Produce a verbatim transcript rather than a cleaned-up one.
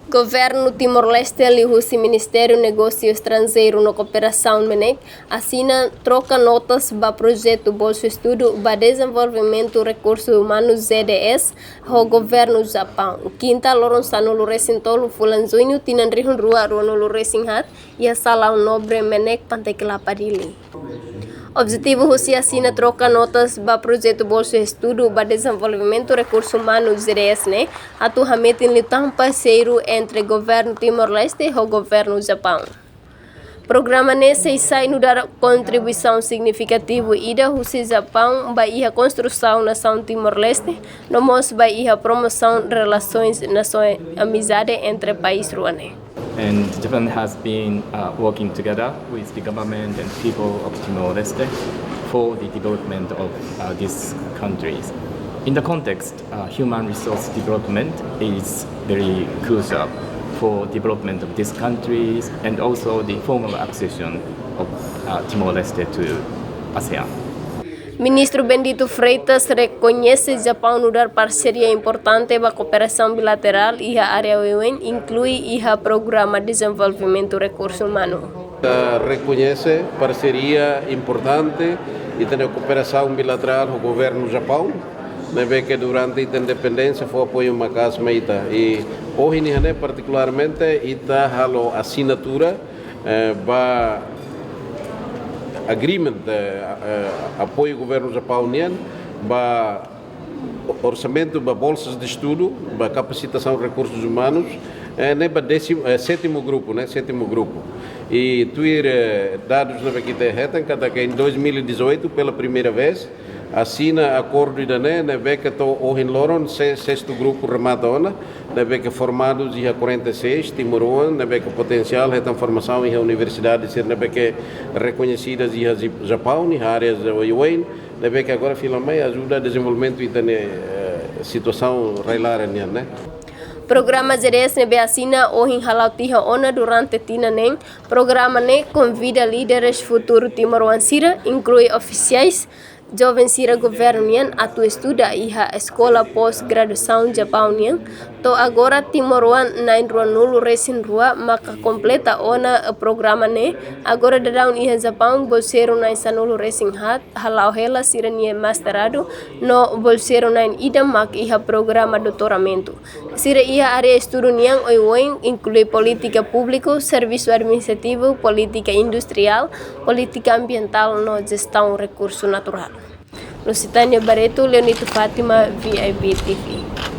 Governu Timor-Leste liuhusi Ministériu Negósiu Estranjeiru no Kooperasaun, MENEC, asina troka notas ba projetu bolsu estudu ba dezenvolvimentu rekursu umanu, Z D S, ho governu Japaun, kinta loron sanulu resin tolu fulan juñu tinan rihun rua ruanulu resin haat, iha Salaun Nobre MENEC, Pantai Kelapa, Dili. Objetivu husi asina troka notas ba projetu bolsu estudu ba dezenvolvimentu rekursu umanu, Z D S, ne'e atu hametin liután parseiru entre governu Timor-Leste ho governu Japaun. Programa ne'e sei sai nu'udar kontribuisaun signifikativu ida husi Japaun ba iha konstrusaun nasaun Timor-Leste, no mós ba iha promosaun relasoens nasaun, amizade entre país rua ne'e. And Japan has been uh, working together with the government and people of Timor-Leste for the development of uh, these countries. In the context, uh, human resource development is very crucial for development of these countries and also the formal accession of uh, Timor-Leste to ASEAN. Ministru Bendito Freitas rekoñese Japaun nu'udar parseria importante ba kooperasaun bilaterál iha área oioin, inklui iha programa dezenvolvimentu rekursu umanu. Ita rekoñese parseria importante ita-nia kooperasaun bilaterál ho governu Japaun, ne'ebé ke durante ita independénsia fó apoiu maka'as mai ita. I ohin ne'e partikularmente ita halo asinatura eh, ba agreement, eh, eh, apoiu governu Japaun nian ba orsamentu ba bolsas de estudu, ba kapasitasaun rekursus umanus, eh, ne'e ba décimo, eh, sétimo grupu, ne'e, sétimo grupu. I tuir, eh, dadus ne'ebé ke ita hetan katak em dois mil e dezoito, pela primeira vez, asina akordu ida-ne'e, ne'ebé ke to'o ohin loron, se-, sestu grupu remata ona, ne'ebé ke formadus iha quarenta e seis timoroan, ne'ebé ke potensiál hetan formasaun iha universidade sira ne'ebé ke rekoñesidas iha Ji-, Japaun, iha áreas oioin, ne'ebé ke agora fila mai ajuda dezenvolvimentu ita-nia, eh, situasaun rai-laran nian, ne'e. Programa Z D S ne'ebé asina ohin hala'o tiha ona durante tinan neen, programa ne'e konvida líderes futuru timoroan sira, inklui ofisiais, joven sira governu nian atu estuda iha eskola pós-graduasaun Japaun nian. To'o agora timoroan na'in ruanulu resin rua maka kompleta ona programa ne'e. Agora daudaun iha Japaun bolseiru na'in sanulu resin haat hala'o hela sira-nia mestradu no bolseiru na'in ida mak iha programa doutoramentu. Sira iha área estudu nian oioin, inklui polítika públiku, servisu administrativu, polítika industriál, polítika ambientál no jestaun rekursu naturál. Lusitânia Barreto, Leonito Fátima, V I B T V.